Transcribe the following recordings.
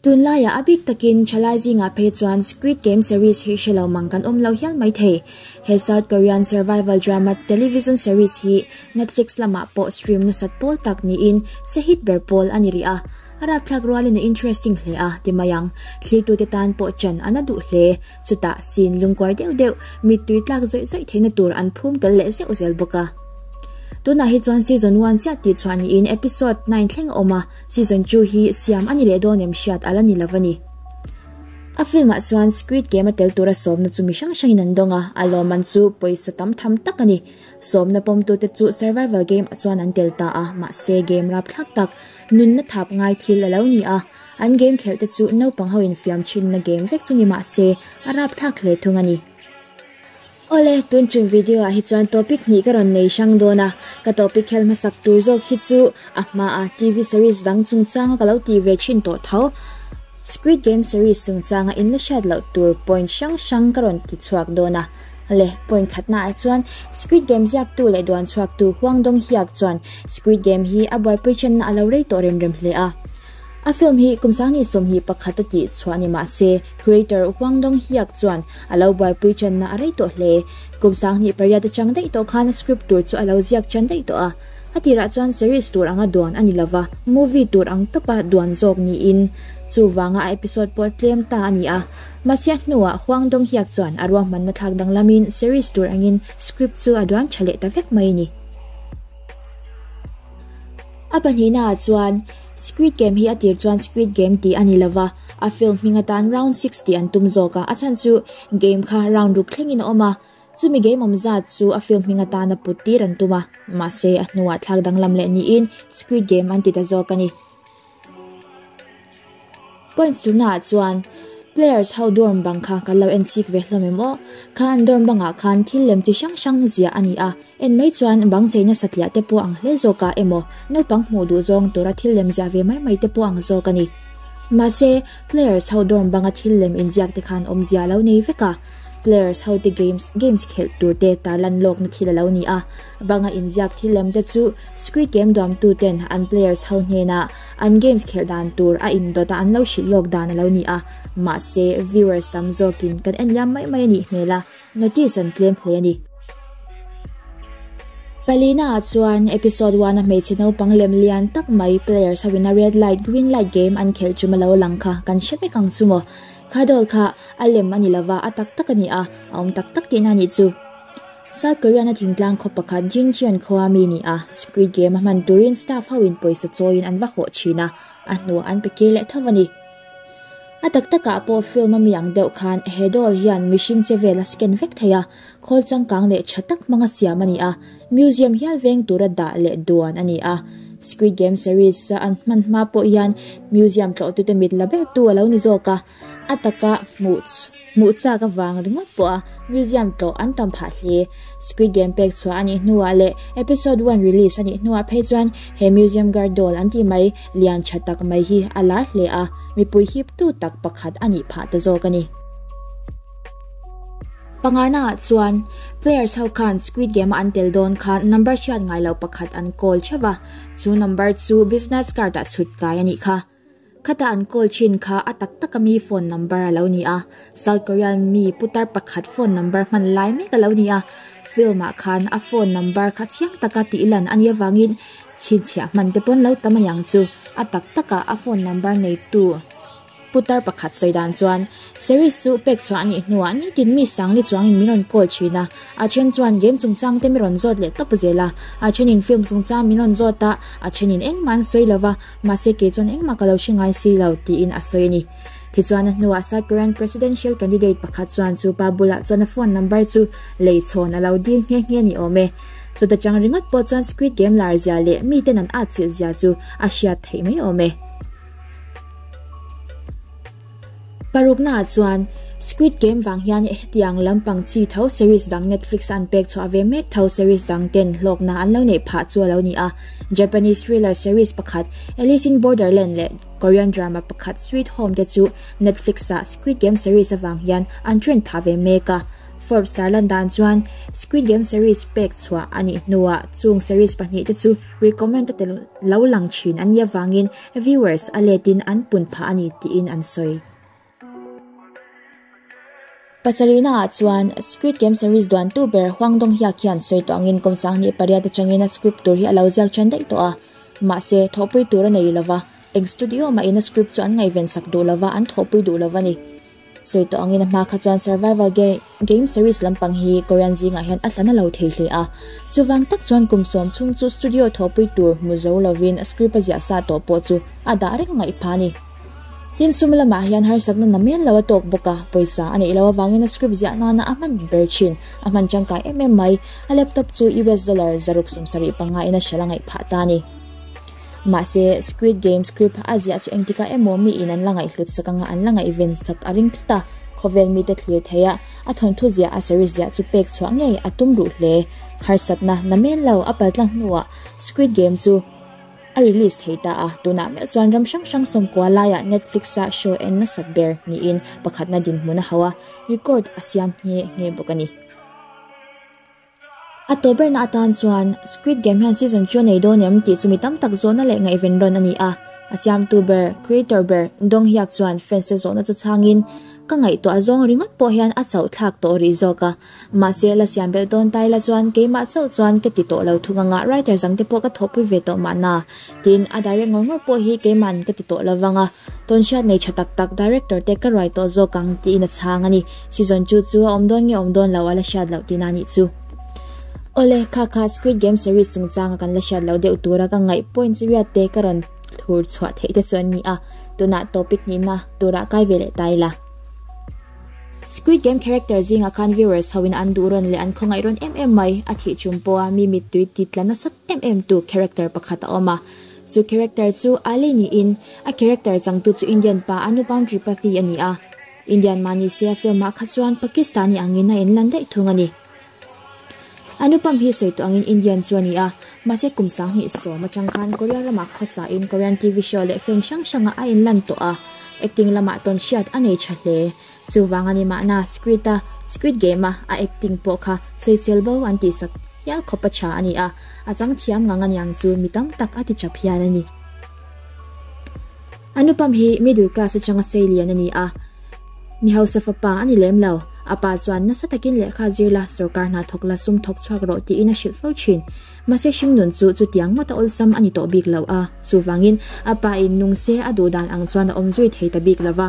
Tunlaiah a bik takin thalai zingah phei chuan Squid Game series hi hre lo mang kan awm lo hial mai thei. He South Korean survival drama television series hi Netflix lamah pawh stream nasat pawl tak niin che hit ber pawl a ni rih a. A rapthlak rualin a interesting hle a ti mai ang. Thlirtute tan pawh chan a na duh hle. Chutah scene lungkuai deuh deuh, mittui tlak zawih zawih theihna tur an phum tel leh zeuh zel bawk a. Tunah hi chuan season one chiah tihchhuah niin episode nine thleng a awm a. Season 2 hi siam a ni leh dawn em hriat a la ni lo a ni. A film ah chuan Squid Game a tel tura sawmna chu mi hrang hrangin an dawng a, a lawmman chu pawisa tam tham tak a ni. Sawmna pawmtute chu survival game ah chuan an tel ta a, mahse game rapthlak tak, nunna thap ngai thil a lo ni a. An game khelh te chu naupang ho infiam thinna game vek chu ni mahse a rapthlak hle thung a ni. Awle, tun chung video ah hi chuan topic hnih ka rawn nei hrang dawn a, ka topic khel hmasak tur zawk hi chu a hma a TV series dang chungchanga ka lo tih ve thin tawh tho. Squid Game series chungchanga in la hriat loh tur point hrang hrang ka rawn ti chhuak dawn a. Awle, point khatna ah chuan Squid Game ziaktu leh duan chhuaktu Hwang Dong Hyuk chuan Squid Game hi a buaipui thenna a lo rei tawh rem rem hle a. A film hi kum 2021 a tih chhuah ni mah se, creator Hwang Dong Hyuk chuan a lo buaipui channa a rei tawh hle. Kum 2008 atang daih tawh khan script tur chu a lo ziak chan daih tawh a. A tirah chuan series tur anga duan a ni lova, movie tur ang tawpa duan zawk niin chuvanga a episode pawh tlem ta a ni a. Mahse a hnuah Hwang Dong Hyuk chuan a ruahmanna thlak danglamin series tur angin script chu a duan tha leh ta vek mai a ni. A pahnihnaah chuan, Squid Game hi a tir chuan Squid Game tih a ni lova, a film hming atan Round Six tih an tum zawk a, a chhan chu game kha round ruk thlengin a awm a, chumi game awm zat chu a film hming atana put tir an tum a, mahse a hnuah thlak danglam leh niin Squid Game an ti ta zawk a ni. Points tunah chuan players ho dorm bang kha kan lo en chik ve hlawm em aw. Kha an dorm bangah khan thil lem chi hrang hrang ziah a ni a, en mai chuan bang cheina satliah te pawh ang hle zawk a emaw naupang hmuh duh zawng tura thil lem ziah ve mai mai te pawh ang zawk a ni. Mahse, players ho dorm banga thil lem inziak te khan awmzia a lo nei vek a. Players ho te games games khelh tur te tarlan lawkna thil a lo ni a, banga inziak thil lem te chu Squid Game duamtu ten an players ho hnenah an games khelh dan tur a indawt a an lo hrilh lawk dan a lo ni a, mahse viewers tam zawkin kan en liam mai mai a nih hmel a, notice an tlem hle a ni. Palina ah chuan episode one a hmeichhe naupang lem lian tak mai players ho in a red light green light game an khelh chuma lo lang kha kan hre vek ang chu maw? Kha doll kha a lem a ni lova a tak tak a ni a, a awm tak tak tihna a nih chu. South Korean a thingtlang khaw pakhat Jincheon khua mi ni a, Squid Game a hman turin staff ho in pawisa chawiin an va hawh thin a, a hnuah an pe kir leh tho a ni. A tak takah pawh film a mi ang deuh khan he doll hian mihring che vel a scan vek thei a, khawl changkang leh tha tak hmanga siam a ni a, museum hial veng tura dah leh duan a ni a. Squid Game series a an hman hma pawh hian museum tlawhtute mit la bertu a lo ni zawk a, a taka hmuh hmuh chak avang ringawt pawh a museum tlawh an tam phah hle. Squid Game pek chhuah a nih hnuah leh episode one release a nih hnuah phei chuan he museum guard doll an tih mai lian tha tak mai hi a lar hle a, mipui hiptu tak pakhat a nih phah ta zawk a ni. Pangana ah chuan players ho khan Squid Game a an tel dawn khan number hriat ngai loh pakhat an call theuh a, chu number chu business card ah chhut kai a nih kha. Khata an call thin kha a tak taka mi phone number a lo ni a, South Korean mi putar pakhat phone number hman lai mek a lo ni a, film ah khan a phone number kha chiang taka tih lan a nih avangin chhinchhiah hman te pawn lo tam a niang chu, a tak taka a phone number neitu. Putar pakhat sawi dan chuan, Series chu pek chhuah a nih hnuah nitin mi sangli chuangin min rawn call thin a, a then chuan game chungchang te mi rawn zawt leh tawp zel a, a thenin film chungchang min rawn zawt a, a thenin engmah an sawi lo va, mahse kei chuan engmah ka lo hre ngai si lo, tiin a sawi a ni. Tichuan a hnuah South Korean presidential candidate pakhat chuan chu pa bulah chuan a phone number chu lei chhawn a lo dil nghe nghe ni awm e. Chuta chang ringawt pawh chuan Squid Game lar zia leh miten an atchilh zia chu a hriat theih mai awm e. Paruknaah chuan Squid Game vang hian hetiang lampang chi tho series dang Netflix a an pek chhuah ve mek tho series dang ten hlawkna an lo neih phah chu a lo ni a. Japanese thriller series pakhat Alice in Borderland leh Korean drama pakhat Sweet Home te chu Netflix-a Squid Game series avang hian an trend phah ve mek a. Forbes tarlan dan chuan Squid Game series pek chhuah a nih hnuah chung series pahnihte chu recommend a tel lo lang thin a nih avangin viewers a letin an pun phah a ni tiin an sawi. Pasarihna ah chuan Squid Game series duantu ber Hwang Dong-hyuk hian sawi tawh angin kum 2008 atangin a script tur hi a lo ziak then daih tawh a, mahse thawhpui tur a nei lova, eng studio mahin a script chu an ngaihven sak duh lova an thawhpui duh lova ni. Sawi tawh angin a hma kha chuan survival game series lampang hi Korean zingah hian a tla na lo thei hle a, chuvang tak chuan kum sawm chhung chu studio thawhpui tur hmu zo lovin script a ziah sa tawh pawh chu a dah reng a ngaih phah a ni. Tin, sum lamah hian harsatna na mial lo a tawk bawk a, pawisa a neih loh avangin a script ziah nana a hman ber thin, a hman tangkai em em mai, a laptop chu US dollar 675 in a hralh a ngaih phah ta a ni. Mahse, Squid Game script a ziah chu engtikah emaw miin an la ngaihhlut sak anga an la ngaihven sak a ring tlat a, khawvel mite thlir theih a, a thawnthu ziah a series ziah chu pek chhuah ngei a tum ruh hle. Harsatna na men lo a paltlang hnuah Squid Game chu a release thei ta a, tunah meuh chuan ram hrang hrang sawmkua laiah Netflix-a show en nasat ber niin pakhatna dinhmun a hauh a, record a siam nghe nghe bawk a ni. A tawh berna atan chuan Squid Game hian season chu a nei dawn em tih chu mi tam tak zawhna leh ngaihven rawn a ni a. A siamtu ber, creator ber, Dong Hyuk chuan fans te zawhna chu chhangin, Ka ngaihtuah zawng ringawt pawh hian a chauh thlak tawh rih zawk a. Mahse, la siam belh dawn tai la chuan keimah chauh chuan ka ti tawh lo thung anga writer zang te pawh ka thawhpui ve tawh mahna. Tin, a direct ngawr ngawr pawh hi keima'n ka ti tawh lo vang a. Tawnhriat nei tha tak tak director te ka ruai tawh zawk ang tiin a chhang a ni. Season chu chu a awm dawn nge awm dawn lo a la hriat loh tina nih chu. Awle, kha kha Squid Game series chungchanga kan la hriat loh deuh tura ka ngaih points riat te ka rawn thur chhuah theih te chu an ni a, tunah topic nihna turah kai ve leh ta ila. Squid Game character zingah khan viewers ho in an duh rawn leh an khawngaih rawn em em mai, a thih chum pawha mi mittui ti tla nasat em em tu character pakhat a awm a. Chu character chu Ali niin a character changtu chu Indian pa Anupam Tripathi a ni a. Indian mah ni se a film ah kha chuan Pakistani angin a inlan daih thung a ni. Anupam hi sawi tawh angin Indian chu a ni a, mahse kum 2010 atang khan Korea ramah khawsa in Korean TV show leh film hrang hrangah a inlan tawh a, acting lamah tawn hriat a nei tha hle. Chuvang a ni mahna Squid a Squid Game a a acting pawh kha sawisel bo an tihsak hial khawp a tha a ni a, a chang thiam ngang aniang chu mi tam tak a ti tap hial a ni. Anupam hi middle class atanga sei lian a ni a, mi hausa fapa a ni lem lo. A pa chuan nasa takin lehkha zir la, sorkar hna thawk la, sum thawk chhuak rawh tiin a hrilh fo thin. Mahse hringnun chu chutiang ngawt a awlsam a ni tawh bik lo a, chuvangin a pa in nung se a duh dan ang chuan a awm zui thei ta bik lo va.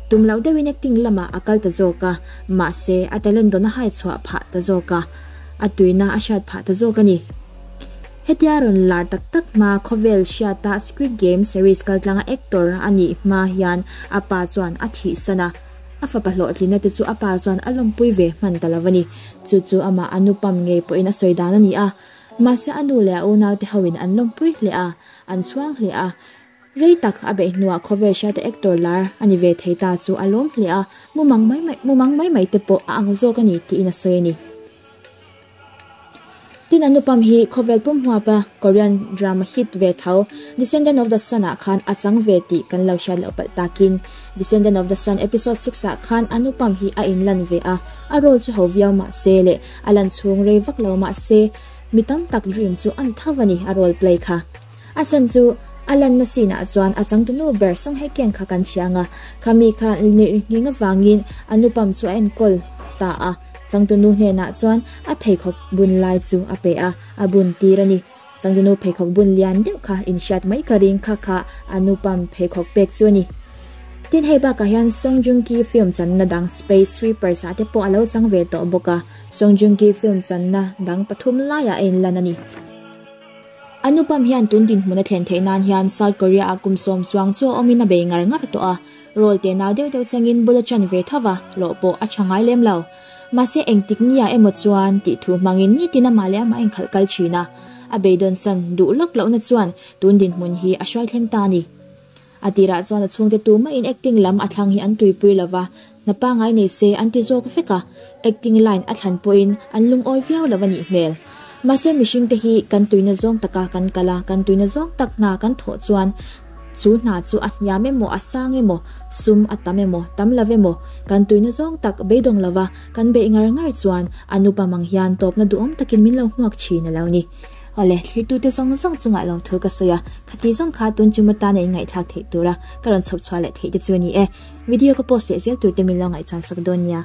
Tum loh deuhin acting lamah a kal ta zawk a, mahse a talent dawn a hai chhuah phah ta zawk a, a tuina a hriat phah ta zawk a ni. Hetia rawn lar tak tak hma khawvel hriata Squid Game series kaltlanga actor a nih hma hian a pa chuan a thihsan a, a fapa hlawhtlinna te chu a pa chuan a lawmpui ve hman ta lo a ni. Chu chu amah a nupam ngei pawhin a sawi dan a ni a, mahse a nu leh a unaute hoin an lawmpui hle a, an chhuang hle a. Rei tak a beih hnuah khawvel hriata actor lar a ni ve thei ta chu a lawm hle a, mumang mai mai mumang mai mai te pawh a ang zawk a ni tiin a sawi a ni. Tin Anupam hi khawvel pum huapa Korean drama hit ve tho Descendant of the Sun ah khan a chang ve tih kan lo hriat loh palh takin Descendant of the Sun episode 6 ah khan Anupam hi a inlan ve a, a role chu ho viau mah se leh a lan chhung rei vak lo mah se mi tam tak dream chu a ni tho a ni a role play kha. A chhan chu a lanna scene ah chuan a changtunu ber Song Hye Kyo kha kan thiang a, khami kha nghing avangin Anupam chu a enkawl ta a. Changtunu hnenah chuan a pheikhawk bun lai chu a pe a, a bun tir a ni. Changtunu pheikhawk bun lian deuh kha inhriat mai ka ring kha kha a nupam pheikhawk pek chu a ni. Tin hei bakah hian Song Joong Ki film channa dang Space Sweepers ah te pawh a lo chang ve tawh bawk a, Song Joong Ki film channa dang pathum laiah a inlan a ni. A nupam hian tun dinhmun a thlen theih nan hian South Korea ah kum sawm chuang chu a awmin a bei ngar ngar tawh a. Role te nau deuh deuh changin bul a ṭan ve tho va, hlawh pawh a ṭha ngai lem lo. Mahse engtik nia emaw chuan tih thu hmangin nitin amah leh amah a inkhalh kal ṭhin a, a beidawn san duh lawk lohna chuan tun dinhmun hi a hruai thleng ta a ni. A tirah chuan a chhungte tumah-in acting lam a thlang hi an tuipui lo va, hna pangngai nei se an ti zawk vek a, acting line a thlan pawhin an lungawi viau lo a nih hmel. Mahse mihringte hi kan tuina zawng taka kan kal a, kan tuina zawng tak hna kan thawh chuan. Chu hna chu a hniam emaw a sang emaw, sum a tam emaw tam lo emaw, kan tuina zawng tak beidawng lova kan beih ngar ngar chuan a nupa mang hian tawpna duhawm takin min lo hmuak thin a lo ni. Awle, thlirtute zawng zawng chungah lawmthu ka sawi a, khati zawng kha tun chuma tana inngaihthlak theih tura ka rawn chhawp chhuah leh theih te chu a ni e. Video ka post leh zel turte min lo ngaihchan sak dawn nia.